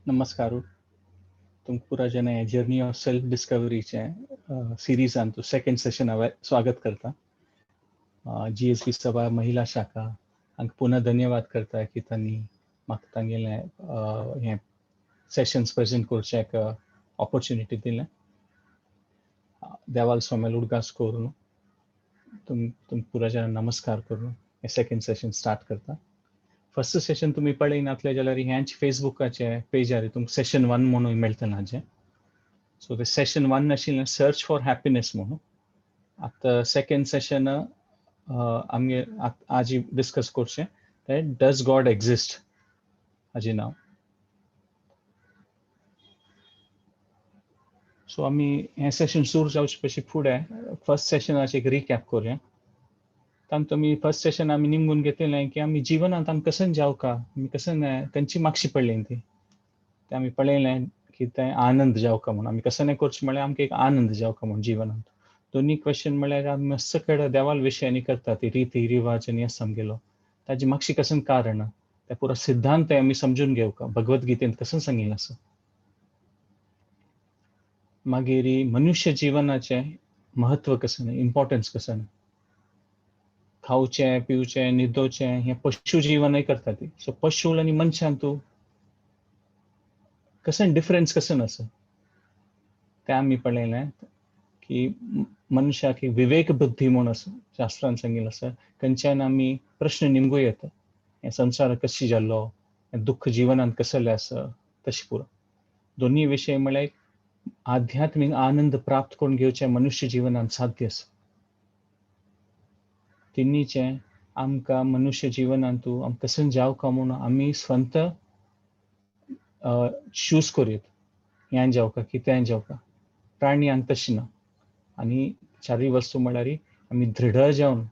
नमस्कार. तुमकां पुरा जन जर्नी ऑफ सेल्फ डिस्कवरीचे सिरीजान तूं सेकंड सेशन हांवें स्वागत करता. जीएसबी सभा महिला शाखा हांकां पुन्हा धन्यवाद करता की तांणी म्हाका तांगेलें हें सेशन्स प्रेजेंट करचें एक ऑपोर्चुनिटी दिलें. देवाल स्वाम्याल उडगास करून तुम पुरा जन नमस्कार करून हें सेकंड सेशन स्टार्ट करता. फर्स्ट सेशन तुमी पळयनातले जाल्यार ह्याच फेसबुकाचे पेजार तुमकां सेशन 1 म्हणून मेळटलें हाजें. सो ते सेशन 1 आशिल्लें सर्च फॉर हॅपिनेस म्हणून. आतां सेकंड सेशन आमगे आज डिस्कस करचें तें डज गॉड एक्झिस्ट हाजें नांव. सो आमी हें सेशन सुरू जावचे पयलीं फुडें फर्स्ट सेशनाचें एक रिकॅप करुया. तातूंत तुमी फर्स्ट सेशन आमी निमगून घेतलें की आमी जिवनांत आमी कशें जावका, आमी कशें खंयची मागशी पडली ती तें आमी पळयलें की तें आनंद जावका म्हणून आमी कशें करचें म्हळ्यार आमकां एक आनंद जावका म्हणून जिवनांत. दोनी क्वेश्चन म्हळ्यार आमी मस्त कडेन देवाल विशयांनी करता ती रिती रिवाज आनी आसा आमगेलो ताजी मागशी कशें कारण तें पुरो सिद्धांत आमी समजून घेवका भगवद्गीतेंत कशें सांगिल्लें आसा. मागीर मनुष्य जिवनाचें म्हत्व कशें, इम्पोर्टन्स कशें, खावचें पिवचें न्हिदोवचें हें पशु जिवनय करता ती. सो पशु आनी मनशान तूं कशें डिफरन्स कशें आसा तें आमी पळयलें की मनशाक एक विवेक बुद्धी म्हूण आसा शास्त्रान सांगिल्लें आसा. खंयच्यान आमी प्रश्न निमगूं येता, हें संवसार कशें जाल्लो, हें दुख्ख जिवनांत कसलें आसा तशें पुरो. दोनूय विशय म्हळ्यार आध्यात्मीक आनंद प्राप्त करून घेवचें मनुष्य जिवनांत साध्य आसा. तिन्हीचें आमकां मनुष्य जिवनांतू आमकां कशें जावका म्हणून आमी स्वंत चूज करूं, हें जावका की तें जावका. प्राण्यांक तशें ना. आनी चारूय वस्तू म्हळ्यार आमी दृढ जावन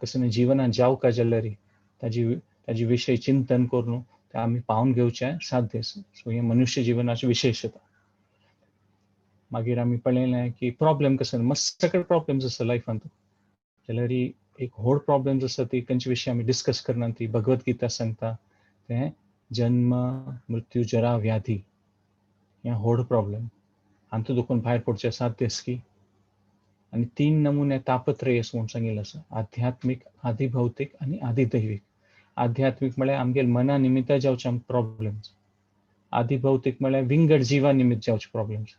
कशें जिवनांत जावका जाल्यार ताजी विशय चिंतन करून तें आमी पावून घेवचें साध्य आसा. सो हें मनुष्य जिवनाचें विशेशता. मागीर आमी पळयलें की प्रॉब्लेम कशें मस्त सगळे प्रॉब्लेम्स आसा लायफांत जाल्यार एक व्हड प्रॉब्लेम्स आसा ती खंयचे विशय आमी डिस्कस करना ती भगवद्गीता सांगता तें जन्म मृत्यू जरा व्याधी हें व्हड प्रॉब्लेम हातूंत दुखून भायर पडचें साध्य आसा की. आनी तीन नमुने तापत्रय म्हूण सांगिल्लें आसा, आध्यात्मीक, आदिभौतीक आनी आदिदैवीक. आध्यात्मीक म्हळ्यार आमगेले मना निमित्त जावचे आमकां प्रॉब्लेम्स, आदिभौतीक म्हळ्यार विंगड जिवा निमित्त जावचे प्रॉब्लेम्स,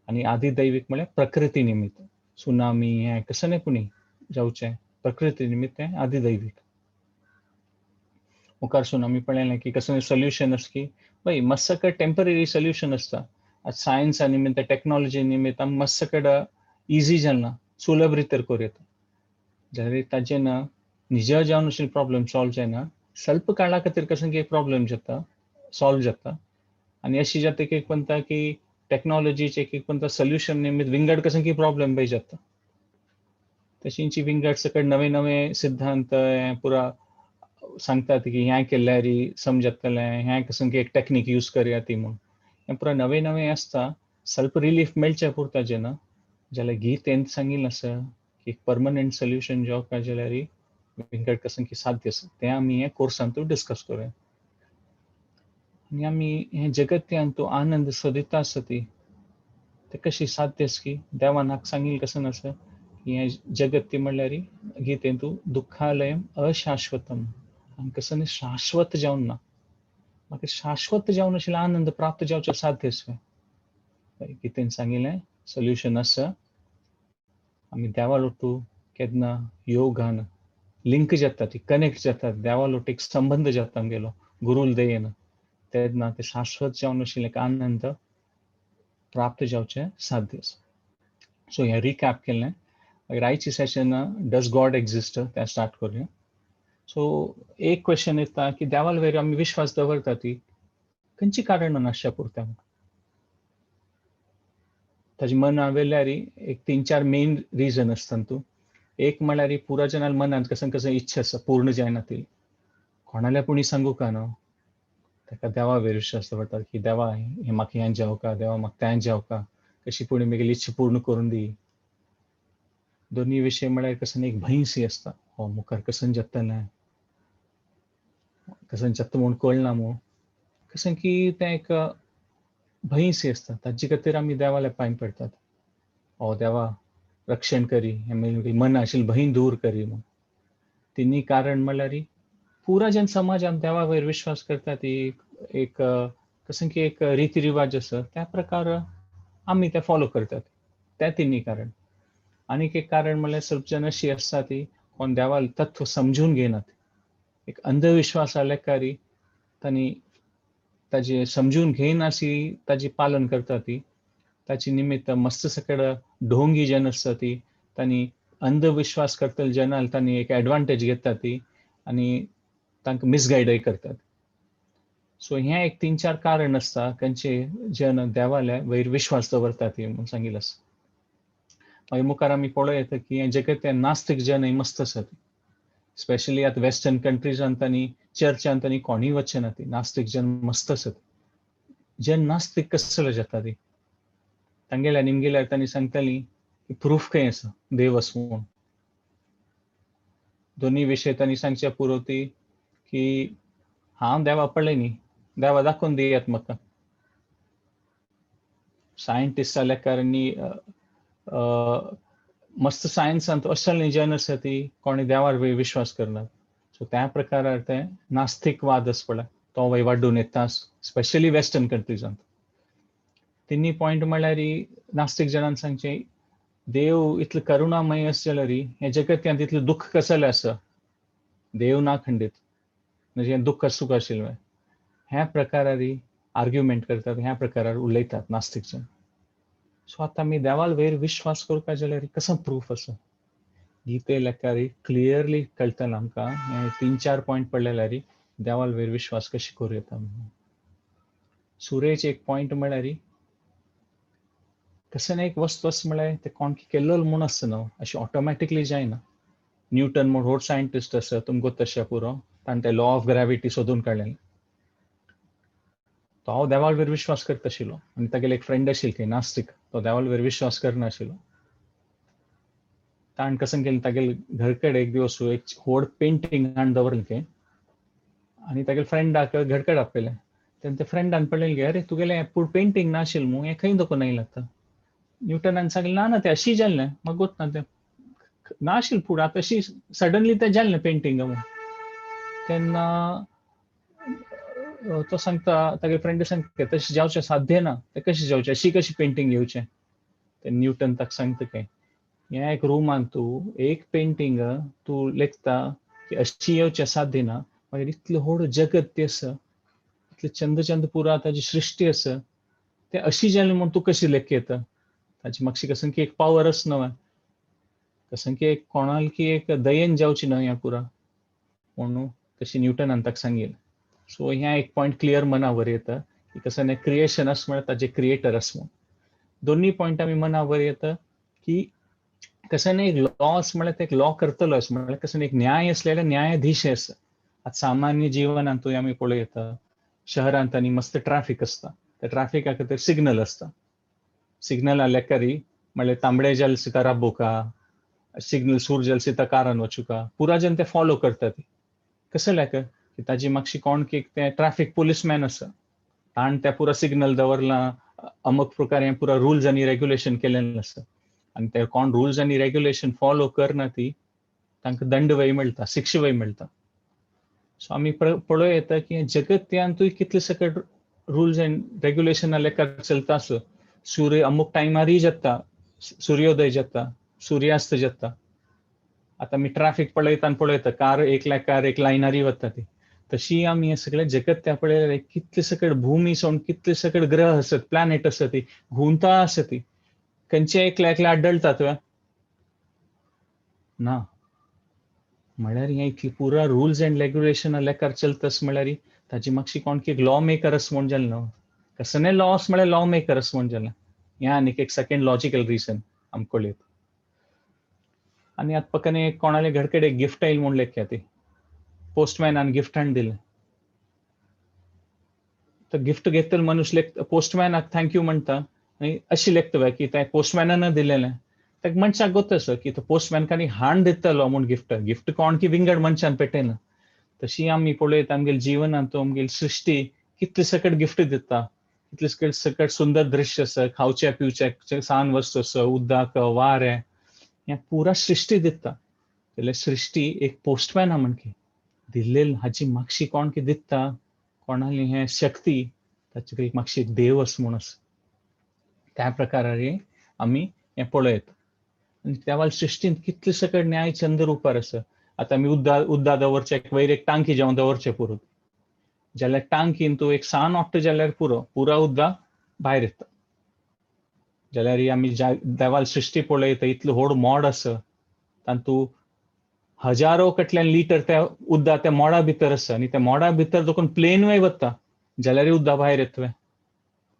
आनी आदिदैवीक म्हळ्यार प्रकृती निमित्त सुनामी हें कशें न्ही पुणी जावचें प्रकृती निमित्त हें आदिदैवीक. मुखारसून आमी पळयलें की कसलें सोल्युशन आसा की बाय मस्त कडेन टेंपररी सोल्युशन आसता. आतां सायन्सा निमित्त टॅक्नोलॉजी निमित्त आमकां मस्त कडेन इजी जालां, सुलभ रितीर करूं येता. जाल्यार ताजें ना निज जावन अशें प्रॉब्लेम सॉल्व जायना, स्वल्प काळा खातीर कशें की प्रॉब्लेम जाता सॉल्व जाता. आनी अशी जाता एक म्हणटा की टॅक्नोलॉजीचे एक म्हणटा सोल्युशन निमित्त विंगड कशें की प्रॉब्लेम बाय जाता. तशींची विंगड सकट नवे नवे सिद्धांत पुरा सांगतात की हें केल्यार समजतलें, हें कशें की एक टॅक्नीक यूज करया ती म्हूण हें पुरा नवे नवे आसता. स्वल्प रिलीफ मेळचें पुरता जेन्ना जाल्यार गीतेंत सांगिल्लें आसा की एक परमनंट सोल्युशन जावपा जाल्यार विंगड कशें की साध्य आसा तें आमी हे कोर्सांतूय डिस्कस करुया. आनी आमी हें जगत्यांत आनंद सोदिता आसा ती तें कशी साध्य आसा की देवान हाका सांगिल्लें कशें आसा की हें जगत ती म्हणल्यार गीतेंतू दुख्खालयम अशाश्वतम, आनी कसं शाश्वत जावन ना, म्हाका शाश्वत जावन आशिल्लो आनंद प्राप्त जावचो साध्य आसा. गीतेन सांगिल्लें सोल्युशन आसा. आमी देवा लोटू केन्ना योगान लिंक जाता ती कनेक्ट जाता, देवा लोट एक संबंद जाता आमगेलो गुरूल दयेन, तेन्ना ते शाश्वत जावन आशिल्लें एक आनंद प्राप्त जावचें साध्य आसा. सो हें रिकॅप केलें. मागीर आयची सेशन डज गॉड एक्झिस्ट तें स्टार्ट करुया. सो एक क्वेश्चन येता की देवाल वयर आमी विश्वास दवरता ती खंयची कारणां आसच्या पुरत्या ताजे मना वेल्यार एक 3-4 मेन रिजन आसता तूं. एक म्हळ्यार पुरा जनाल मनांत कसं कसं इच्छा आसा पूर्ण जायना ती कोणाल्या पुणी सांगू का न्हू ताका देवा वयर विश्वास दवरतात की देवा हें म्हाका हें जावका, देवा म्हाका तें जावका, कशी पुणी म्हगेली इच्छा पूर्ण करून दी. दोनूय विशय म्हळ्यार कसं एक भंयसी आसता, हो मुखार कसं जातलें कसं जाता म्हूण कळना म्हूण कशें की तें एक भंयसी आसता, ताजे खातीर आमी देवाले पांय पडटात. ओ देवा रक्षण करी, मन आशिल्लें भंय दूर करी म्हूण. तिन्ही कारण म्हणल्यार पुरा जन समाजान देवा वयर विश्वास करता ती एक कसं की एक रिती रिवाज आसा, त्या प्रकार आमी ते फॉलो करतात, त्या तिन्ही कारण. आनीक एक कारण म्हणल्यार सर्व जन अशी आसता ती कोण देवाल तत्व समजून घेनात, एक अंधविश्वास लेखारी तांणी ताजे समजून घेयनासी ताजी पालन करता ती. ताची निमित्त मस्त सकड ढोंगी जन आसता ती तांणी अंधविश्वास करतले जनाल तांणी एक एडवांटेज घेता ती आनी तांकां मिसगायडय करतात. सो हें एक 3-4 कारण आसता खंयचे जन देवाल्या वयर विश्वास दवरतात ती म्हूण सांगिल्लें आसा. मागीर मुखार आमी पळोवं येता की हें जगत ते नास्तीक जनय मस्त आसात, स्पेशली आतां वेस्टर्न कंट्रीजान तांणी चर्चान तांणी कोणूय वचना ती नास्तीक जन मस्त आसात. जन नास्तीक कसले जाता ती तांगेल्या निमगेल्यार तांणी सांगताली की प्रूफ खंय आसा देव आसा म्हूण. दोनी विशय तांणी सांगच्या पुरो ती की हांव देवा पळय न्ही, देवा दाखोवन दियात म्हाका. सायंटिस्टा लेखांनी मस्त सायन्सांत असले जन आसा ती कोणी देवार विश्वास करनात. सो त्या प्रकारार ते नास्तिकवाद आसा पळय तो वय वाडून येता, स्पेशली वेस्टर्न कंट्रीजांत. तिन्ही पॉयंट म्हणल्यार नास्तीक जणांक सांगचें देव इतलो करुणामय आसा जाल्यार हें जगत्यांत इतलें दुख्ख कसलें आसा, देव ना खंडीत, म्हणजे हें दुख्ख सूख आशिल्लें. ह्या प्रकारार आर्ग्युमेंट करतात, ह्या प्रकारार उलयतात नास्तीक जन. सो आतां आमी देवाल वयर विश्वास करपा जाल्यार कसो प्रूफ आसा गीते लेखारी क्लियरली कळटलें आमकां. हें 3-4 पॉयंट पडले जाल्यार देवाल वयर विश्वास कशी करूं येता म्हणून. सुरेच एक पॉयंट म्हळ्यार कशें ना एक वस्तू आसा म्हळ्यार तें कोण केल्लो म्हूण आसता न्हू, अशें ऑटोमॅटिकली जायना. न्यूटन म्हूण व्हड सायंटिस्ट आसा तुमकां तशें पुरो, ताणें तें लॉ ऑफ ग्रॅविटी सोदून काडलें. तो हांव देवा वयर विश्वास करता आशिल्लो आनी तागेलो एक फ्रेंड आशिल्लो खंय नास्तीक, तो देवा वयर विश्वास करनाशिल्लो. ताणें कसं केलें, तागेले घर कडेन एक दिवस एक व्हड पेंटींग हाडून दवरलें खंय आनी तागेले फ्रेंडाक घर कडेन आपयलें. तेन्ना त्या फ्रेंडान पळयलें की अरे तुगेलें हें पूण पेंटींग नाशिल्लें मू, हें खंय दखून आयलां आतां. न्यूटनान सांगलें ना ना तें अशी जाल्लें, म्हाका गोत ना तें नाशिल्लें पूण आतां अशी सडनली तें जाल्लें पेंटींग म्हूण. तेन्ना तो सांगता तागे फ्रेंड सांगता तशें जावचें साध्य ना, तें कशें जावचें, अशी कशी पेंटींग घेवचें. ते न्यूटन ताका सांगता काय ह्या एक रुमान तूं एक पेंटींग तूं लेखता की अशी येवचें साध्य ना, मागीर इतलें व्हड जगत तें आसा, इतलें चंद चंद पुरा ताजी सृश्टी आसा, तें अशी जालें म्हूण तूं कशी लेख येता. ताजी मातशी कसं की एक पावर आसा न्हय, कसं की एक कोणाल की एक दयेन जावची न्हय ह्या पुरा म्हणून तशी न्यूटनान ताका सांगिल्लें. सो ह्या एक पॉयंट क्लियर मनावर येता की कसं न्ही क्रिएशन आसा म्हळ्यार ताजे क्रिएटर आसा म्हूण. दोन्ही पॉयंट आमी मनावर येता की कसं न्ही एक लॉ आसा म्हळ्यार ते एक लॉ करतलो आसा, म्हळ्यार कसं न्ही एक न्याय आसलेले न्यायाधीश आसा. आतां सामान्य जिवनांतूय आमी पळयता शहरांत आनी मस्त ट्रॅफिक आसता, त्या ट्रॅफिका खातीर सिग्नल आसता. सिग्नल लेकरी म्हळ्यार तांबडे जाल सिता राबोका, सिग्नल सूर जाल सिता कारान वचुका, पुरा जन ते फॉलो करतात. कसं लेक की ताजी मातशी कोण की ते ट्रॅफिक पोलिसमॅन आसा, ताण ते पुरा सिग्नल दवरला, अमक प्रकारे हें पुरा रुल्स आनी रेग्युलेशन केलेलें आसा आनी ते कोण रुल्स आनी रेग्युलेशन फॉलो करना ती तांकां दंड वय मेळटा, शिक्षा वय मेळटा. सो आमी पळोवं येता की जगत्यांतूय कितले सकट रुल्स एंड रेग्युलेशन लेखार चलता आसा. सूर्य अमूक टायमारय जाता, सुर्योदय जाता, सुर्यास्त जाता. आतां आमी ट्रॅफिक पळयता आनी पळयता कार एक कार एक लायनारय वता ती. तशी आमी हें सगळें जगत त्या पळयल्यार कितले सकट भूमी सोडून कितले सकट ग्रह आसत, प्लॅनेट आसत, ती घुंवता आसत, ती खंयचे एकल्या एकल्या आड्डळटात ना. म्हळ्यार हें इतली पुरा रुल्स एंड रेग्युलेशन लेखार चलता आसा म्हळ्यार ताजी मातशी कोण की लॉ मेकर आसा म्हूण जालें न्हू. कसलें लॉ आसा म्हळ्यार लॉ मेकर आसा म्हूण जालें. हें आनीक एक सेकेंड लॉजिकल रिजन आमकां कळयता. आनी आतां पकने कोणाले घर कडेन गिफ्ट आयलें म्हूण लेख्या ती पोस्टमॅनान गिफ्ट हाडून दिलें. तर गिफ्ट घेतलें मनुष्य लेख पोस्टमॅनाक thank you म्हणटा आनी अशी लेखता की तें पोस्टमॅनान दिलेलें. ताका मनशाक गोत आसा की तो पोस्टमॅन कानी हाडून दितलो म्हूण गिफ्ट, गिफ्ट कोण की विंगड मनशान पेटयना. तशी आमी पळयता आमगेले जिवनांत आमगेली सृश्टी कितले सकट गिफ्ट दिता. कितले सकट सुंदर दृश्य आसा, खावचे पिवचे सान वस्तू आसा, उदक, वारें, हें पुरा सृश्टी दिता. जाल्यार सृश्टी एक पोस्टमॅन आहा म्हणकी दिल्ले हाची मागशी कोण की दिता, कोणाली हें शक्ती ताचे एक मागशी देव आसा म्हूण आसा. त्या प्रकारारे आमी हें पळयता. आनी त्या वेळार सृश्टींत कितले सकट न्याय चंद्र रुपार आसा. आतां आमी उद्दा दवरचे वयर एक टांकी जेवण दवरचें पुरो, जाल्यार टांकीन तूं एक सान ओट्ट जाल्यार पुरो, पुरा उद्दा भायर येता. जाल्यार आमी देवाल सृश्टी पळयता, इतलो व्हड मोड आसा, तातूंत हजारो कटल्यान लिटर त्या उद्दा त्या मोडा भितर आसा आनी त्या मोडा भितर देखून प्लेन वे वता जाल्यार उद्दा भायर येतले.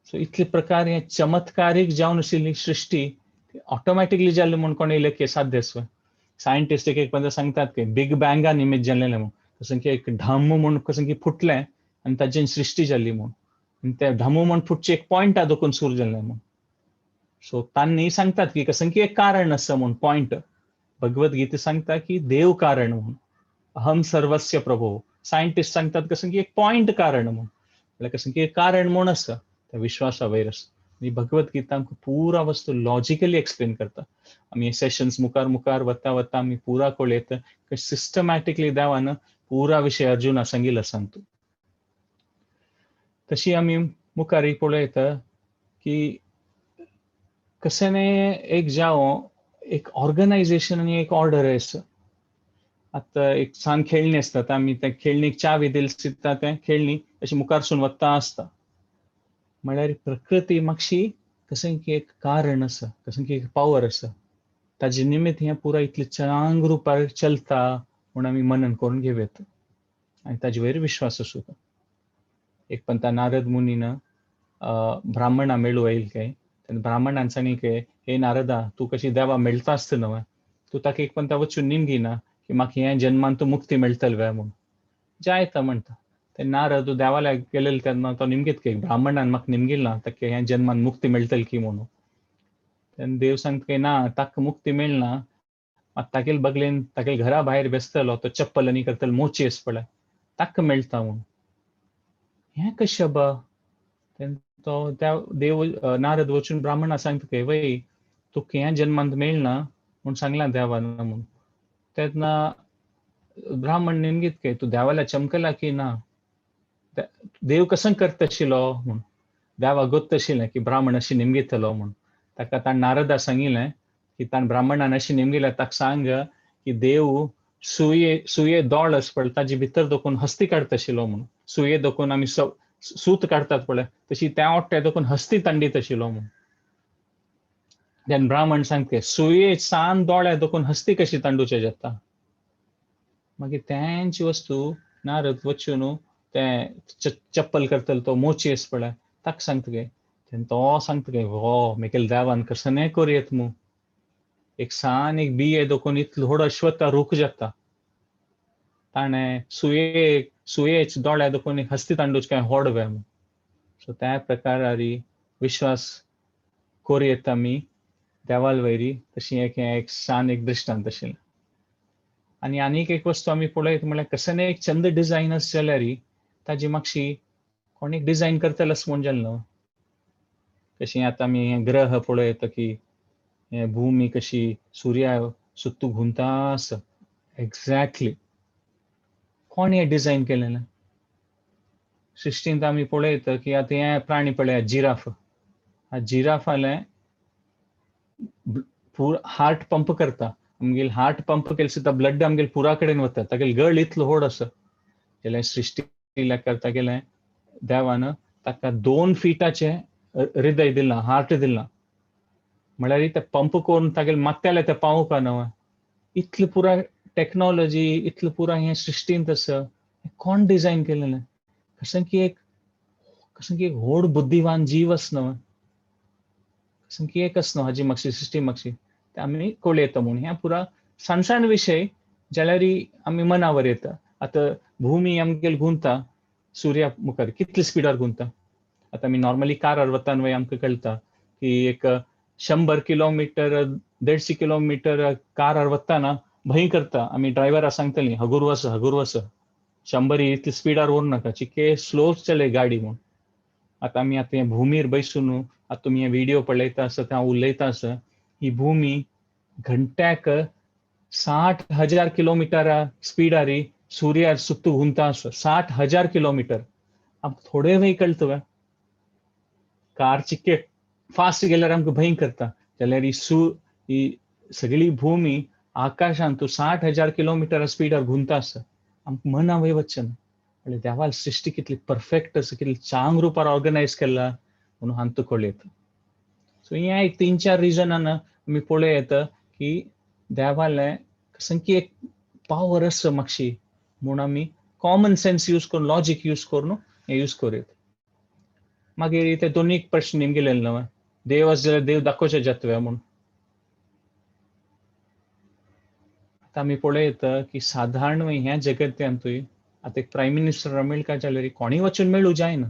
सो इतले प्रकार हे चमत्कारीक जावन आशिल्ली सृश्टी ऑटोमॅटिकली जाल्ली म्हूण कोण येयले की साध्य आसा. सायंटिस्ट एक एक पंदा सांगतात की बिग बँगा निमित्त जाल्लें म्हूण, कसं की एक ढम म्हूण कसं की फुटलें आनी ताजेन सृश्टी जाली म्हूण, आनी त्या ढम म्हूण फुटचे एक पॉयंटा देखून सुरू जालें म्हूण. सो तांणी सांगतात की कसं की एक कारण आसा म्हूण पॉयंट. भगवत गीता सांगता की देव कारण म्हूण, अहम सर्वस्य प्रभो. सायंटिस्ट सांगतात कसं की एक पॉयंट कारण म्हूण, म्हळ्यार कसं की एक कारण म्हूण आसा, त्या विश्वासा वयर आसा. आनी भगवत गीता आमकां पुरा वस्तू लॉजिकली एक्सप्लेन करता. आमी सेशन्स मुखार मुखार वता वता आमी पुरा कळयता की सिस्टमॅटिकली देवान पुरा विशय अर्जुना सांगिल्लो सांगता. तशी आमी मुखार पळयता की कशें एक जावं एक ऑर्गनायझेशन आनी एक ऑर्डर आसा. आतां एक सान खेळणी आसता, आमी त्या खेळणीक चावी दिली सुद्दां तें खेळणी अशी मुखारसून वता आसता. म्हळ्यार प्रकृती मातशी कसं की एक कारण आसा, कसं की एक पावर आसा, ताजे निमित्त हें पुरा इतलें चांग रुपार चलता म्हूण आमी मनन करून घेवं आनी ताजे वयर विश्वास आसूं. एक पंता नारद मुनीन ब्राह्मणा मेळू येयल काय, तेन्ना ब्राह्मणान सांगलें की हे नारदा, तूं कशी देवा मेळटा आसता न्हय, तूं ताका एक पंता वचून निमगिना की म्हाका ह्या जन्मान तूं मुक्ती मेळटली वे म्हूण. जायता म्हणटा. ते नारद देवालयाक गेलेले तेन्ना तो निमगीत की ब्राह्मणान म्हाका निमगिला ताका ह्या जन्मान मुक्ती मेळटली की म्हणून. तेन्ना देव सांगता की ना, ताका मुक्ती मेळना, मात तागेले बगलेन तागेले घरा भायर बेसतलो तो चप्पल आनी करतलो मोची आसा पळय, ताका मेळटा म्हूण. हें कशें बा? तेन्ना तो त्या देव नारद वचून ब्राह्मणा सांगता की वय तुका ह्या जन्मांत मेळना म्हूण सांगलां देवान म्हूण. तेन्ना ब्राह्मण निमगीत की तूं देवाला चमकला की ना, देव कसं करता आशिल्लो म्हूण. देवा गोत्त आशिल्लें की ब्राह्मण अशें निमगितलो म्हूण. ताका ताणें नारदा सांगिल्लें की ताणें ब्राह्मणान अशें निमगिलें, ताका सांग की देव सुये सुये दोळ आसा पळय ताजे भितर दोकून हस्ती काडटा आशिल्लो म्हूण. सुये दोकून आमी सूत काडटात पळय, तशी त्या ओट्टे दोकून हस्ती तांडीत आशिल्लो म्हूण. तेन्ना ब्राह्मण सांगता सुये सान दोळ्या दोकून हस्ती कशी तांडूचे जाता. मागीर तेंची वस्तू नारद वचून तें चप्पल करतलो तो मोची आसा पळय ताका सांगता गे. तेन्ना तो सांगता गे हो मेगेले देवान कसं करूं येत मू, एक सान एक बिये दोकून इतलो व्हड अश्वत्थ रूख जाता, ताणें सुये सुयेच दोळ्या दोकून एक हस्ती तांडूच काय व्हड वे म्हूण. सो त्या प्रकारारी विश्वास करूं येता आमी देवाल वयरी. तशी एक हें एक सान एक दृश्टांत आशिल्लें. आनी आनीक एक वस्तू आमी पळयत म्हळ्यार कसं एक चंद डिझायन आसा जाल्यार ताजी मातशी कोण एक डिझायन करतलो अशें म्हूण जालें न्हू. कशी आतां आमी हे ग्रह पळयता की हे भूमी कशी सुर्या सुत्तू घुंवता आसा एक्झॅक्टली कोण हें डिझायन केलेलें. सृश्टींत आमी पळयता की आतां हें प्राणी पळयात जिराफ, जिराफालें हार्ट पंप करता, आमगेले हार्ट पंप केले सुद्दां ब्लड आमगेले पुरा कडेन वता, तागेले गळ इतलो व्हड आसा. जाल्यार सृश्टी तागेलें देवान ताका 2 फिटाचें हृदय दिलां, हार्ट दिलां, म्हळ्यार ते पंप करून तागेले माथ्याले ते पावोवपा न्हय. इतली पुराय टॅक्नोलॉजी, इतलें पुराय हें सृश्टींत आसा, कोण डिझायन केलेलें? कसं की एक कसं की एक व्हड बुद्धिवान जीव आसा न्हय, कसं की एक आसा न्हय हाजी मातशी सृश्टी मातशी ते आमी कळयता म्हूण. हें पुरा सान सान विशय जाल्यार आमी मनावर येता. आतां भूमी आमगेली घुंवता सुर्या मुखार कितले स्पिडार घुंवता. आतां आमी नॉर्मली कारार वता न्हय, आमकां कळटा की एक 100 किलोमिटर 150 किलोमिटर कारार वतना भंय करता. आमी ड्रायव्हरा सांगतली हगूर वच हगूर वच, 100 इतले स्पिडार व्हरूं नाका, चिके स्लो चलय गाडी म्हूण. आतां आमी आतां हे भुमीर बैसून आतां तुमी हे व्हिडियो पळयता आसा, हांव उलयता आसा, ही भूमी घंट्याक 60,000 किलोमिटर स्पीडारी सूर्यार सुत्तू घुंता आसा. 60,000 किलोमिटर. आमकां थोडे वेळ कळटा, कार चिक्के फास्ट गेल्यार आमकां भंय करता, जाल्यार ही ही सगळी भूमी आकाशांत 60,000 किलोमिटर स्पीडार घुंता आसा. आमकां मना वय वचना. म्हणल्यार देवाल सृश्टी कितली परफेक्ट आसा, कितली चांग रुपार ऑर्गनायज केला म्हणून हांतू कळयता. सो हें एक 3-4 रिजनान आमी पळोवं येता की देवालें कसंकी एक पावर आसा मातशी म्हूण आमी कॉमन सेन्स यूज करून, लॉजीक यूज करून हें यूज करूं येता. मागीर ते दोनूय प्रश्न निमगेले न्हय, देव आसा जाल्यार देव दाखोवचें जातवे म्हूण. आतां आमी पळयता की सादारण ह्या जगत्यांतूय आतां एक प्रायम मिनिस्टर मेळका जाल्यार कोणूय वचून मेळूं जायना.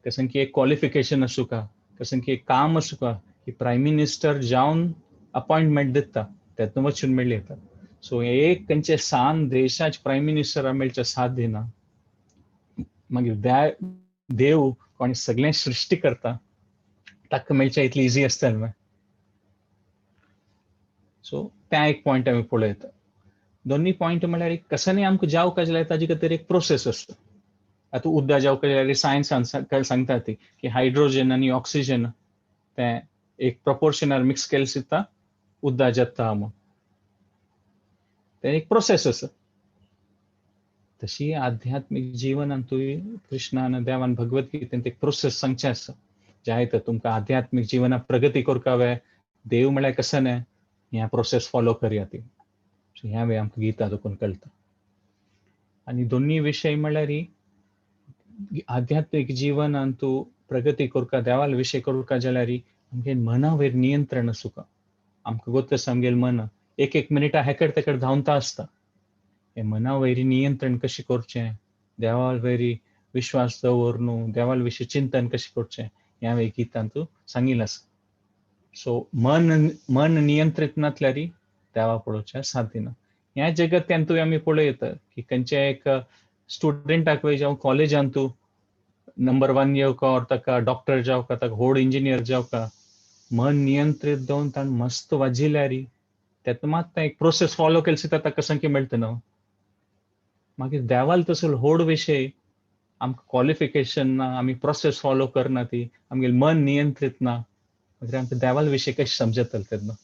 कसं की एक क्वॉलिफिकेशन आसूं का, कसं की एक काम आसूं का की प्रायम मिनिस्टर जावन अपॉयंटमेंट दिता तेतून वचून मेळ्ळी येता. सो एक खंयचे सान देशाचे प्रायम मिनिस्टर मेळचे साथ दिना. मागीर देव कोणी सगळें सृश्टी करता ताका मेळचे इतली इजी आसता न्हय. सो त्या एक पॉयंट आमी पळयता. दोन्ही पॉयंट म्हणल्यार एक कसं आमकां जावका जाल्यार ताजे खातीर एक प्रोसेस आसता. आतां उद्दा जावका जाल्यार सायन्सान सांगता ती की हायड्रोजन आनी ऑक्सिजन तें एक प्रपोर्शनार मिक्स केलें सुद्दां उद्दा जाता म्हूण, तें एक प्रोसेस आसा. तशी आध्यात्मीक जिवनांतूय कृष्णान देवान भगवद्गीतेन एक प्रोसेस सांगचें आसा. जाय तर तुमकां आध्यात्मीक जिवनात प्रगती करपा जाय, देव म्हळ्यार कसं न्हय ह्या प्रोसेस फॉलो करया ती. सो ह्या वेळ आमकां गीता देखून कळटा. आनी दोन्ही विशय म्हळ्यार आध्यात्मीक जिवनांत तूं प्रगती करपा, देवाल विशय करपा जाल्यार आमगे मना वयर नियंत्रण आसूंका. आमकां गोत आसा आमगेलें मन एक एक मिनिटा हेकड तेकड धांवता आसता. हें मना वयर नियंत्रण कशें करचें, देवा वयर विश्वास दवरून देवा विशीं चिंतन कशें करचें ह्या वेळ गीतांत सांगिल्लें आसा. सो मन मन नियंत्रीत नासल्यार देवा पळोवचें साध्य ना. ह्या जगत्यांतूय आमी पळयता की खंयच्या एक स्टुडंटाक जावं कॉलेजांतू नंबर 1 येवका or ताका डॉक्टर जावका, ताका व्हड इंजिनियर जावका, मन नियंत्रीत दवरून ताणें मस्त वाजिल्यार तेन्ना मात तें एक प्रोसेस फॉलो केली सुद्दां ताका संकी मेळटा न्हू. मागीर देवाल तसो व्हड विशय आमकां क्वॉलिफिकेशन ना, आमी प्रोसेस फॉलो करना, ती आमगेलें मन नियंत्रीत ना, मागीर आमकां देवाल विशय कशें समजतलें तेन्ना.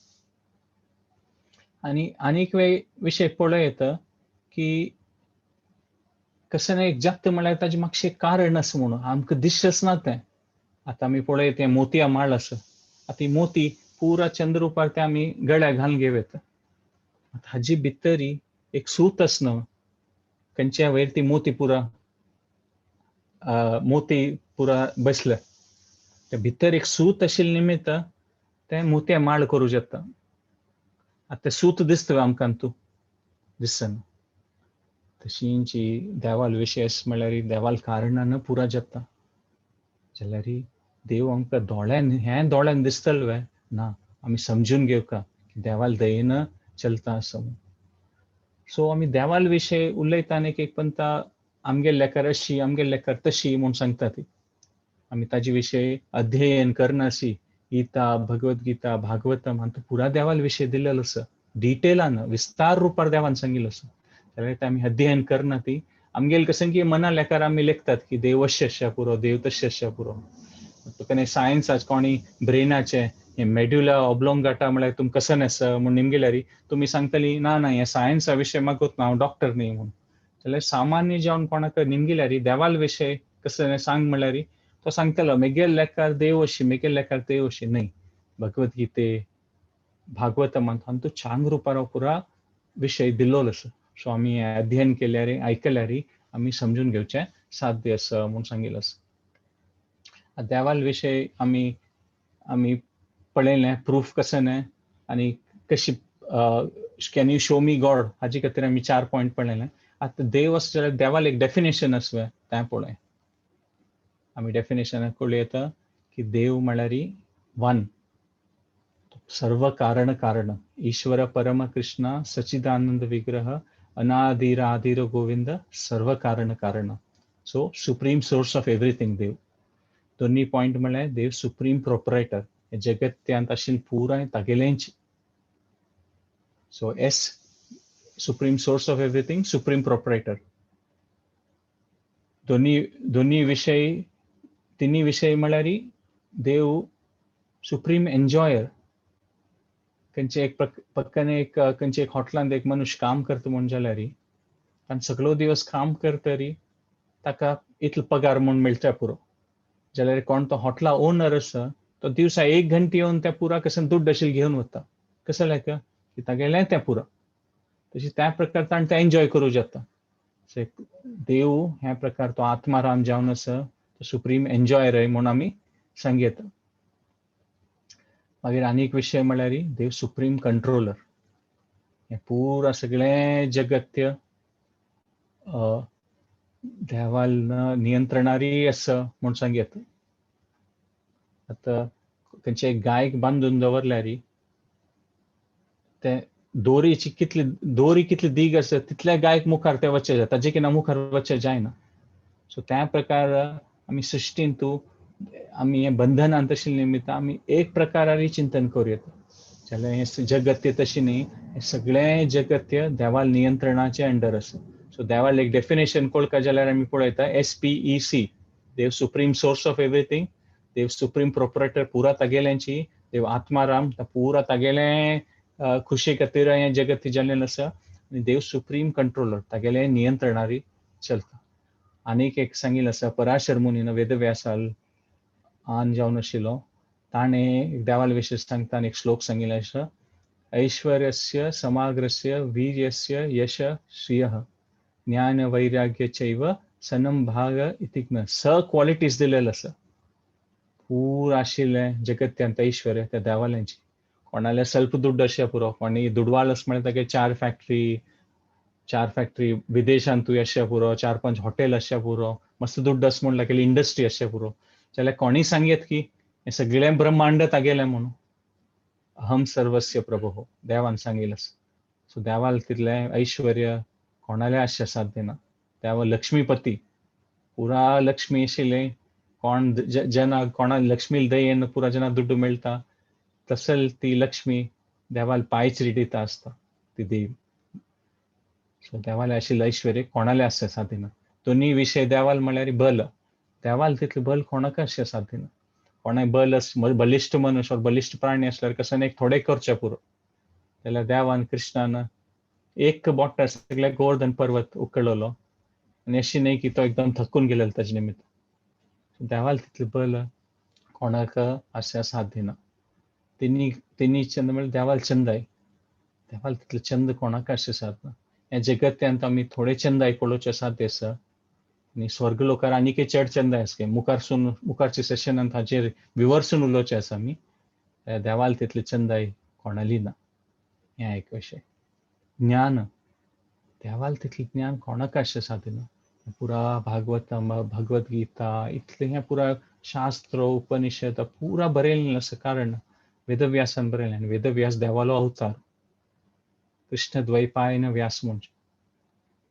आनी आनीक विशय पळोवं येता की कशें ना एक जात म्हळ्यार ताजें मातशें कारण आसा म्हणून आमकां दिसच ना तें. आतां आमी पळयता तें मोतया माळ आसा, आतां ही मोती पुरा चंद्रुपार तें आमी गळ्याक घालून घेवं येता. आतां हाजी भितरी एक सूत आसा न्हू, खंयच्या वयर ती मोती पुरा मोती पुरा बसल्या, ते भितर एक सूत आशिल्ले निमित्त तें मोतया माळ करूं जाता. आतां तें सूत दिसता आमकां तूं दिसना. तशींची देवाल विशेश म्हळ्यार देवाल कारणान पुरा जाता. जाल्यार देव आमकां दोळ्यान हें दोळ्यान दिसतलें वे ना, आमी समजून घेवका की देवाल दयेन चलता आसा म्हूण. सो आमी देवाल विशय उलयता आनी एक पंता आमगे लेखार अशी आमगे लेखार तशी म्हूण सांगता ती. आमी ताजे विशय अध्ययन करनासी, गीता, भगवद्गीता, भागवतम हांतू पुरा देवाल विशय दिलेलो आसा, डिटेलान विस्तार रुपार देवान सांगिल्लो आसा. जाल्यार ते आमी अध्ययन करना ती आमगेले कसं की मना लेखार आमी लेखतात की देव अशें आसच्या पुरो, देव तशें आसच्या पुरो. तुका सायन्स आज कोणी ब्रेनाचें हें मेड्युला ऑब्लोंगाटा म्हळ्यार तुमकां कसन आसा म्हूण निमगेल्यार तुमी सांगतली ना ना हें सायन्सा विशय म्हाका ना, हांव डॉक्टर न्ही म्हूण. जाल्यार सामान्य जावन कोणाक निमगेल्यार देवाल विशय कसं सांग म्हळ्यार तो सांगतलो मेगेल लेखार देव अशी, मेगेल लेखार देव अशी न्हय. भगवद्गीते, भागवतमांत हांतू छान रुपार हो पुरा विशय दिल्लो आसा. सो आमी अध्ययन केल्यार आयकल्यार आमी समजून घेवचें साध्य आसा म्हूण सांगिल्लें आसा. देवाल विशय आमी आमी पळयलें प्रूफ कशें न्हय आनी कशी can you show me God हाजे खातीर आमी 4 पॉयंट पळयलें. आतां देव आसा जाल्यार देवाल एक डेफिनेशन आसा तें पळय. आमी डेफिनेशनाक कळूं येता की देव म्हळ्यार वन, सर्व कारण कारण, ईश्वर परम कृष्ण सचिदानंद विग्रह अनादिर आदिर गोविंद सर्व कारण कारण. So supreme source of everything देव. दोन्ही पॉयंट म्हळ्यार देव सुप्रीम प्रोपरायटर, जगत्यांत आशिल्लें पुराय तागेलेंच. So S, supreme source of everything, supreme proprietor. दोन्ही दोन्ही विशय, तिन्ही विशय म्हळ्यार देव सुप्रीम एन्जॉयर. खंयचे एक पक्कने एक खंयचे एक हॉटेलांत एक मनुष्य काम करता म्हूण जाल्यार, आनी सगळो दिवस काम करतरी ताका इतलो पगार म्हूण मेळटा पुरो. जाल्यार कोण तो हॉटेला ओनर आसा, तो दिवसा एक घंटे येवन त्या पुरा कशें दुड्ड अशें घेवन वता. कसो लायक की तागेलें तें पुरो. तशें त्या प्रकार ताणें तें एन्जॉय करूं जाता. देव ह्या प्रकार तो आत्माराम जावन आसा, तो सुप्रीम एन्जॉयर म्हूण आमी सांगयता. मागीर आनी एक विशय म्हळ्यार देव सुप्रीम कंट्रोलर. हें पुरा सगळें जगत्य देवाल नियंत्रणारी आसा म्हूण सांगयता. आतां खंयचे गायक बांदून दवरल्यार ते दोरीची कितली दोरी कितली दीग आसा, तितल्या गायक मुखार ते वचचे जाता, ताजे केन्ना मुखार वचचे जायना. सो त्या प्रकार आमी सृश्टीन तूं आमी हें बंधनांत आशिल्ले निमित्त आमी एक प्रकारारी चिंतन करूं येता. जाल्यार हें जगत्य तशें न्ही, हें सगळें जगत्य देवाल नियंत्रणाचे अंडर आसा. सो देवाल एक डेफिनेशन कोळका जाल्यार आमी पळयता SPEC, Dev supreme source of everything, Dev supreme proprietor पुरा तागेल्यांची, देव आत्माराम पुरा तागेलें खुशे खातीर हें जगत जाल्लें आसा, आनी देव सुप्रीम कंट्रोलर, तागेलें नियंत्रणारी चलता. आनीक एक सांगिल्लें आसा, पराशर मुनीन वेदव्यासाल आन जावन आशिल्लो, ताणें देवाल विशय सांगता एक श्लोक सांगिल्लें आसा, ऐश्वर्यस्य समाग्रस्य वीर्यस्य यश श्रियः ज्ञान वैराग्य चैव सनम भाग इति. स क्वालिटीज दिलेले आसा पूर आशिल्लें जगत्यांत ऐश्वर्य त्या देवाल्यांची. कोणाले स्वल्प दुड्ड अशें पुरो, कोणी दुडवाल आसा म्हळ्यार तागे चार फॅक्टरी विदेशांतूय अशें पुरो, चार पांच हॉटेल अशें पुरो, मस्त दुड्ड आसा म्हूण तागेली इंडस्ट्री अशें पुरो. जाल्यार कोणी सांगयत की हें सगळें ब्रह्मांड तागेलें म्हणून. अहम सर्वस्य प्रभो देवान सांगिल्लें आसा. सो देवाल तितलें ऐश्वर्य कोणालें आसचें साध्य ना. देवा लक्ष्मीपती, पुरा लक्ष्मी आशिल्लें कोण जना कोणा लक्ष्मी दयेन पुरा जना दुड्ड मेळटा, तसल ती लक्ष्मी देवाल पांयच रिडिता आसता ती देवी. सो देवाले आशिल्लें ऐश्वर्य कोणालें आसचें साध्य ना. दोन्ही विशय देवाल म्हळ्यार बल, देवाल तितलें बल कोणाक आसचें साध्य ना. कोणाय बल बलिश्ट मनुष्य बलिश्ट प्राणी आसल्यार कसो एक थोडें करचें पुरो. जाल्यार देवान कृष्णान एक बोटार सगळे गोवर्धन पर्वत उकळलो, आनी अशी न्ही की तो एकदम थकून गेलेलो ताजे निमित्त. देवाल तितलें बल कोणाक आसचें साध्य ना. तिन्ही तिन्ही चंद म्हळ्यार देवाल चंदाय, देवाल तितलें चंद कोणाक आसचें साध्य ना. ह्या जगत्यांत आमी थोडे चंदाय पळोवचें साध्य आसा, आनी स्वर्ग लोकार आनीकय चड चंदाय आसा. मुखारसून मुखारच्या सेशनांत हाचेर विवर्सून उलोवचें आसा आमी. देवाल तितले चंदाय कोणाली ना. हें एक विशय. ज्ञान, देवाल तितलें ज्ञान कोणाक आसचें साध्य ना. पुरा भागवत, भगवत गीता, इतलें हें पुरा शास्त्र उपनिषद पुरा बरयलें आसा, कारण वेदव्यासान बरयलें, आनी वेदव्यास देवालो अवतार, कृष्ण द्वैपायन व्यास म्हणचे.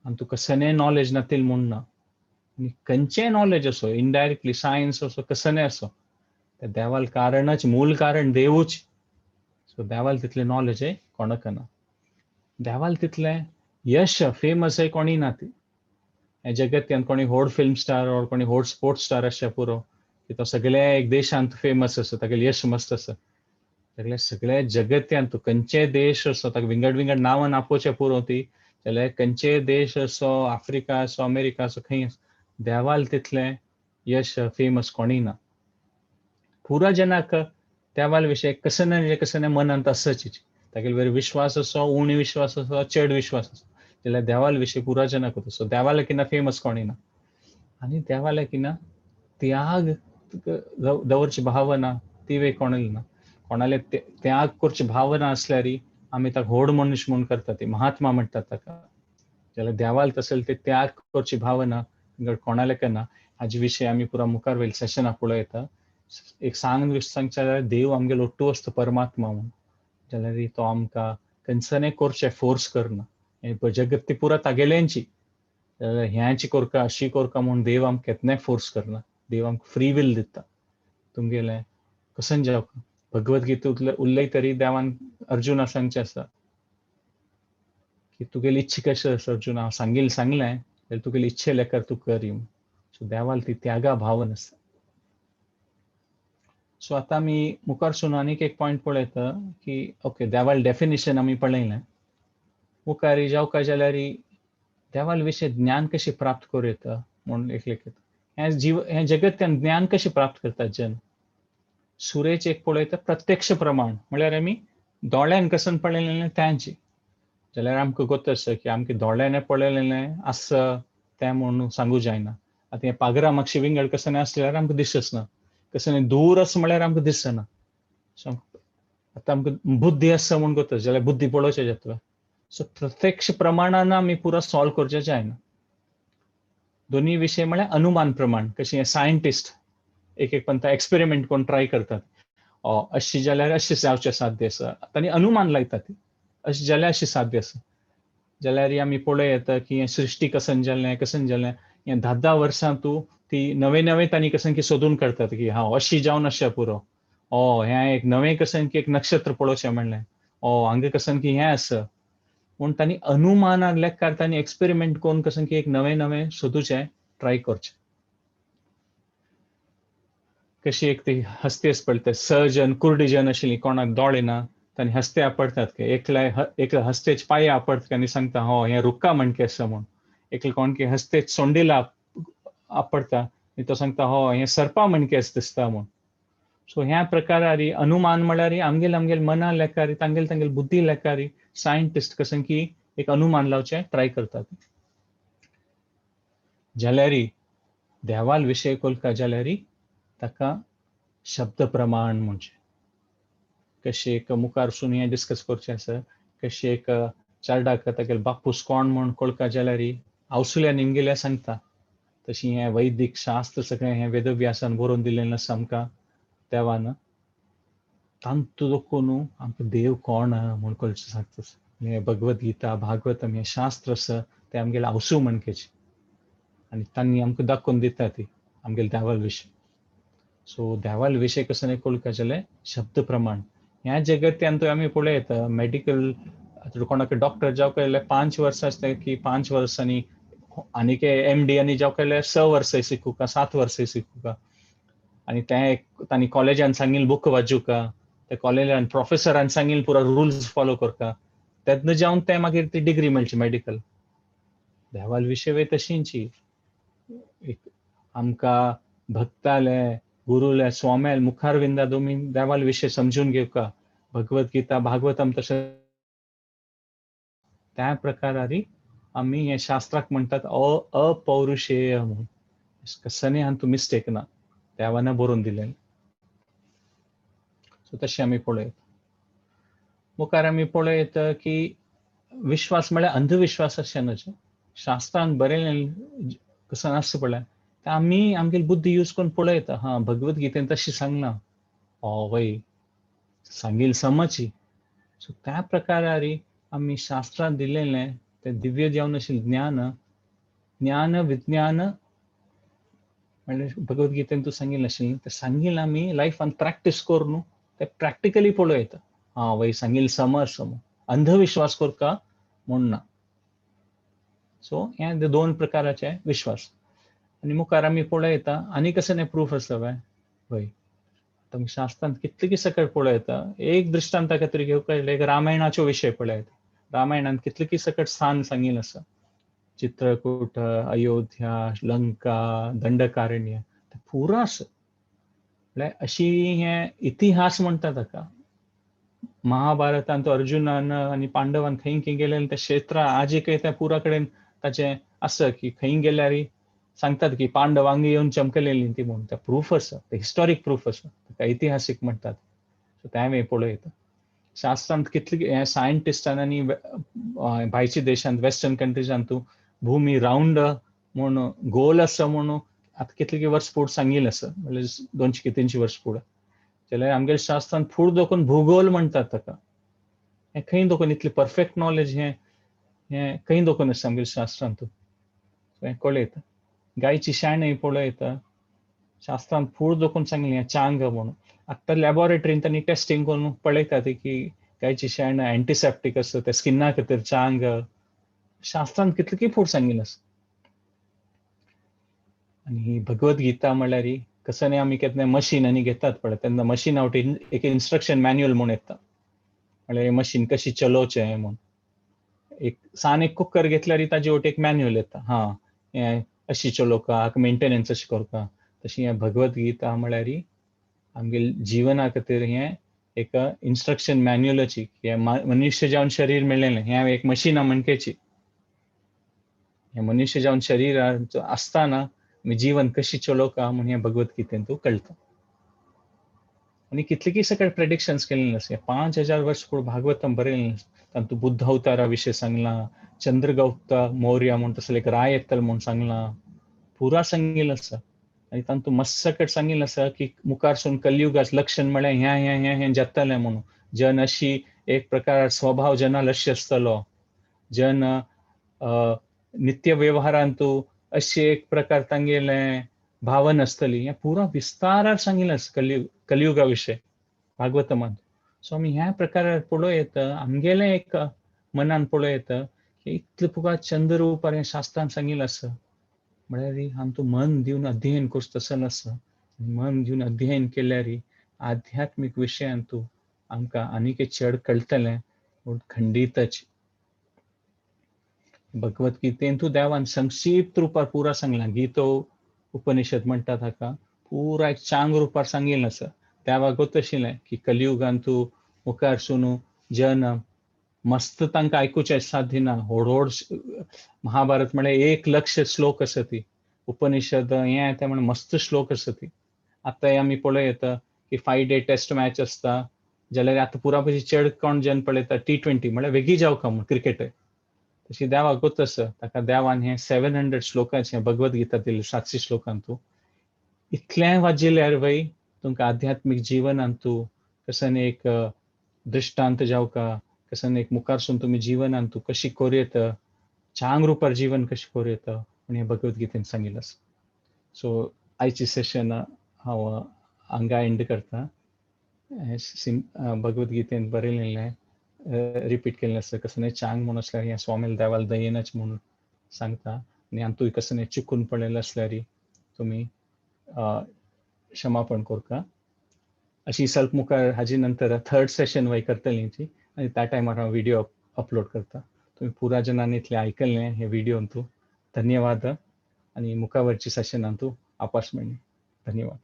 आनी तुका कसलें नॉलेज नातील म्हूण ना, आनी खंयचें नॉलेज असो, इनडायरेक्टली सायन्स असो, कसलें असो, त्या देवाल कारणच, मूल कारण देवूच. सो देवाल तितलें नॉलेज कोणाक ना. देवाल तितलें यश फेमस आहे कोणी ना. ती ह्या जगत्यांत कोणी व्हड फिल्म स्टार or कोणी व्हड स्पोर्ट्स स्टार आसचे पुरो की तो सगळ्या एक देशांत फेमस आसा, तागेलें यश मस्त आसा. सगळे सगळ्या जगत्यांत खंयचे देश असो, ताका विंगड विंगड नांवान आपोवचें पुरो ती, जाल्यार खंयचे देश असो, आफ्रिका असो, अमेरिका असो, खंय देवाल तितलें यश फेमस कोणी ना. पुरा जनाक देवाल विशय कसं ना कसं ना मनांत आसच, तागेले वयर विश्वास असो, उणी विश्वास असो, चड विश्वास असो, जाल्यार देवाल विशय पुरा जनाक असो, देवाला किना फेमस कोणी ना. आनी देवाला किना त्याग दवरची भावना ती वे कोणाली ना. कोणाले त्याग करची भावना आसल्यार आमी ताका व्हड मनुष्य म्हूण करता, ती महात्मा म्हणटात ताका. जाल्यार देवाल तसले ते त्याग करची भावना कोणाले केन्ना. हाजे विशय आमी पुरा मुखार वयल्या सेशनाक पळयता. एक सांग सांगचे जाल्यार देव आमगेलो ओट्टू आसता परमात्मा म्हूण, जाल्यार तो आमकां खंयसरय करचें फोर्स करना. जगत ती पुरा तागेल्यांची, जाल्यार ह्याची कोरका अशी कोरका म्हूण देव आमकां केन्नाय फोर्स करना. देव आमकां फ्री will दिता. तुमगेलें कसन जावका. भगवद गीतेंतले उल्लय तरी देवान अर्जुना सांगचें आसा की तुगेली इच्छा कशी आसा अर्जुना, हांव सांगील सांगलें जाल्यार तुगेली इच्छे लेकर तूं कर. सो देवाल ती त्यागा भावन आसा. सो आतां आमी मुखार सून आनीक एक पॉयंट पळयता की ओके देवाल डेफिनेशन आमी पळयलें. मुखार जावका जाल्यार देवाल विशय ज्ञान कशें प्राप्त करूं येता म्हूण एक लेखित. हें जीव हें जगत्यान ज्ञान कशें प्राप्त करतात जन. सुरेच एक पळयता प्रत्यक्ष प्रमाण म्हळ्यार आमी दोळ्यान कसन पळयलें त्यांची. जाल्यार आमकां गोत आसा की आमकां दोळ्यान पळयलें आसा तें म्हूण सांगू जायना. आतां हें पागरा मातशें विंगड कसन आसल्यार जाल्यार आमकां दिसना, कसन दूर आसा म्हळ्यार आमकां दिसना. सो आतां आमकां बुद्धी आसा म्हूण गोत जाल्यार बुद्धी पळोवचें जातलो. सो प्रत्यक्ष प्रमाणान आमी पुरो सॉल्व करचें जायना. दोनी विशय म्हळ्यार अनुमान प्रमाण. कशें सायंटिस्ट एक एक पंता एक्सपेरिमेंट कोण ट्राय करतात, अशी जाल्यार अशें जावचें साध्य आसा, तांणी अनुमान लायतात अशें जाल्यार अशें साध्य आसा. जाल्यार आमी पळोवं येता की हें सृश्टी कसन जालें कसन जालें, हें 10-10 वर्सां तूं ती नवे नवे तांणी कसन की सोदून काडतात की हांव अशी जावन अशें पुरो, हें एक नवें कसन की एक नक्षत्र पळोवचें म्हणलें, हांगा कसन की हें आसा म्हूण तांणी अनुमानान लेखार तांणी एक्सपेरिमेंट करून कसन की एक नवें नवें सोदूचें ट्राय करचें. कशी एक ती हस्ती आसा पळय, ते सजन कुर्डीजन आशिल्ली, कोणाक दोळे ना, तांणी हस्ते आपडतात की एकल्या हस्तेच पांय आपडतात आनी सांगता हो हें रुक्का म्हणके आसा म्हूण. एकले कोण की हस्तेच सोंडीला आपडता आनी तो सांगता हो हें सर्पा म्हणके आसा दिसता म्हूण. सो ह्या प्रकारारी अनुमान म्हळ्यार आमगेल आमगेल मना लेखारी तांगेल तांगेल बुद्धी लेखारी सायंटिस्ट कशें की एक अनुमान लावचें ट्राय करतात. जाल्यार देवाल विशय कोलका जाल्यार ताका शब्द प्रमाण म्हणचें. कशें एक मुखार सून हें डिस्कस करचें आसा, कशें एक चार्डाक तागेले बापूस कोण म्हूण कोळका जाल्यार आवसुल्या निमगेल्या सांगता. तशी हें वैदीक शास्त्र सगळें हें वेदव्यासान बरोवन दिलेलें आसा आमकां देवान. तांतू दोखून आमकां देव कोण म्हूण कळचें सांगता. हें भगवद गीता भागवतम हें शास्त्र आसा तें आमगेलें आवसू म्हणकेचें आनी तांणी आमकां दाखोवन दिता ती आमगेले देवाल विशय. सो देवाल विशय कसो न्ही कोळका जाल्यार शब्द प्रमाण. ह्या जगत्यान तो आमी पळयता मेडिकल कोणाक डॉक्टर जावंक जाल्यार 5 वर्सां आसता की 5 वर्सांनी, आनीक एमडी आनी जावंक जाल्यार 6 वर्सां शिकूका 7 वर्सां शिकूका. आनी तें एक तांणी कॉलेजान सांगील बूक वाचूका, ते कॉलेजान प्रोफेसरान सांगील पुरो रुल्स फॉलो करका, तेन्ना जावन तें मागीर ती डिग्री मेळची मेडिकल. देवाल विशय वय तशींची एक आमकां भक्ताले गुरुले स्वाम्याल मुखार विंदा दोमी देवाल विशय समजून घेवका. भगवद गीता भागवतम तशें त्या प्रकारारी आमी हे शास्त्राक म्हणटात अपौरुषेय म्हूण. कसनी हातूंत मिस्टेक ना, देवान बरोवन दिलें. सो तशें आमी पळयत. मुखार आमी पळयत की विश्वास म्हळ्यार अंधविश्वास अशें न्हय. शास्त्रान बरयलें कसो आसता पळय तें आमी आमगेली बुद्धी यूज करून पळयता. हा भगवद गीतेन तशें सांगलां, वय सांगील समची. सो त्या प्रकारारी आमी शास्त्रान दिलेलें तें दिव्य जावन आशिल्लें ज्ञान, ज्ञान विज्ञान म्हणल्यार भगवद गीतेन तूं सांगिल्लें आशिल्लें तें सांगिल्लें आमी लायफान प्रॅक्टीस करून तें प्रॅक्टिकली पळयता. हा वय सांगिल्लें समज सम अंधविश्वास करका म्हूण ना. सो हे दोन प्रकाराचे विश्वास. आनी मुखार आमी पळयता आनी कसो न्ही प्रूफ आसा वय वय आतां शास्त्रांत कितले की सकट पळयता. एक दृश्टांता खातीर घेवंक एक रामायणाचो विशय पळयता. रामायणांत कितले की सकट स्थान सांगिल्लें आसा, चित्रकूट, अयोध्या, लंका, दंडकारण्य, तें पुरो आसा. म्हळ्यार अशी हें इतिहास म्हणटा ताका. महाभारतांत अर्जुनान आनी पांडवान खंय खंय गेले ते क्षेत्रां आजीकय त्या पुरा कडेन ताचें आसा की खंय गेल्यार सांगतात की पांडवांक येवन चमकलेली ती म्हूण. तें प्रूफ आसा, तें हिस्टोरीक प्रूफ आसा, ताका इतिहासीक म्हणटात. सो तें आमी पळयता. शास्त्रांत कितले हे सायंटिस्टान आनी भायच्या देशांत वेस्टर्न कंट्रीजांत तूं भूमी रावंड म्हूण गोल आसा म्हूण आतां कितले वर्स फुडें सांगिल्लें आसा, म्हणल्यार 200 की 300 वर्स फुडें. जाल्यार आमगेल्या शास्त्रांत फूड दोखून भूगोल म्हणटात ताका. हें खंय दोखून इतलें परफेक्ट नॉलेज हें हें खंय दोखून आसा आमगेल्या शास्त्रांत. हें कळयता. गायची शेणय पळयता, शास्त्रान फूड दोकून सांगलें चांग म्हणून. आतां लॅबोरेटरीन तांणी टेस्टिंग करून पळयतात की गायची शेण अँटिसेप्टीक आसता, ते स्किना खातीर चांग. शास्त्रान कितली फूड सांगिल्लें आसा. आनी ही भगवद्गीता म्हणल्यार कसं न्ही आमी केन्ना मशीन आनी घेतात पळय, तेन्ना मशीन आवट एक इन्स्ट्रक्शन मॅन्युअल म्हूण येता, म्हणल्यार मशीन कशी चलोवचें म्हूण. एक सान एक कुकर घेतल्यार ताजे वटेन एक मॅन्युअल येता, हां हें अशी चलोवका, हाका मेंटेनन्स अशें करता. तशी हें भगवद्गीता म्हळ्यार आमगे जिवना खातीर हें एक इन्स्ट्रक्शन मॅन्युअलाची. हें मनुष्य जावन शरीर मेळ्ळें हें एक मशिना म्हणकेची. हें मनुष्य जावन शरीर आसतना आमी जीवन कशी चलोवका म्हूण हें भगवद्गीतेन तूं कळटा. आनी कितलेकी सगळे प्रेडिक्शन्स केल्ले आसा. 5000 वर्स फुडें भागवतम बरयलें, तातूंत बुद्ध अवतारा विशय सांगलां, चंद्रगुप्त मौर्य म्हूण तसले एक राय येतलो म्हूण सांगलां, पुरा सांगिल्लें आसा. आनी तातूंत मस्त सकट सांगिल्लें आसा की मुखारसून कलयुगाच लक्षण म्हळ्यार ह्या ह्या ह्या हें जातलें म्हणून. जन अशी एक प्रकार स्वभाव जना लक्ष्य आसतलो, जन नित्य व्यवहारांतू अशी एक प्रकार तांगेलें भावन आसतली. हें पुरा विस्तारार सांगिल्लें आसा कलयुगा विशय भागवतमांत. सो आमी ह्या प्रकारार पळोवं येता, आमगेलें एक मनान पळोवं येता की इतलें पुगा चंद्र रुपार हें शास्त्रान सांगिल्लें आसा. म्हळ्यार आमकां मन दिवन अध्ययन करचो तसो आसा. मन दिवन अध्ययन केल्यार आध्यात्मीक विशयांतू आमकां आनीक चड कळटलें म्हूण खंडीतच. भगवद्गीतेंतू देवान संक्षिप्त रुपार पुरा सांगलां. गीतो उपनिषद म्हणटा ताका पुरा एक चांग रुपार सांगिल्लें आसा. देवाक गोत आशिल्लें की कलियुगांतू मुखार जन मस्त तांकां आयकुचें साध्य ना. व्हड व्हड महाभारत म्हळ्यार 1 लक्ष श्लोक आसा ती, उपनिषद हें तें म्हण मस्त श्लोक आसा ती. आतां आमी पळयता की 5 डे टेस्ट मॅच आसता जाल्यार आतां पुरा पयशी चड कोण जन पळयता T20 म्हळ्यार वेगीं जावका म्हूण क्रिकेट. तशी देवाक गोत आसा, ताका देवान हें 700 श्लोकाचें भगवद्गीता दिली, 700 श्लोकांतू. इतलें वाजिल्यार वय तुमकां आध्यात्मीक जिवनांतू कसन एक दृश्टांत जावका, कसन एक मुखारसून तुमी जिवनांतू कशी करूं येता, चांग रुपार जीवन कशें करूं येता म्हूण हें भगवद्गीतेन सांगिल्लें आसा. सो आयची सेशन हांव हांगा एंड करता. भगवद्गीतेन बरयलें रिपीट केल्लें आसा, कसलें चांग म्हूण आसल्यार हें स्वामील देवाल दयेनच म्हूण सांगता. आनी हातूंत कसलें चुकून पडलेलें आसल्यार तुमी क्षमापण करका. अशी सल्प मुखार हाजी नंतर थर्ड सेशन वय करतली ती, आनी त्या टायमार हांव व्हिडिओ अपलोड करता. तुमी पुरा जनांनी इतलें आयकलें हे व्हिडियोन तूं धन्यवाद. आनी मुखावरची सेशनान तूं आपास मेळ्ळी. धन्यवाद.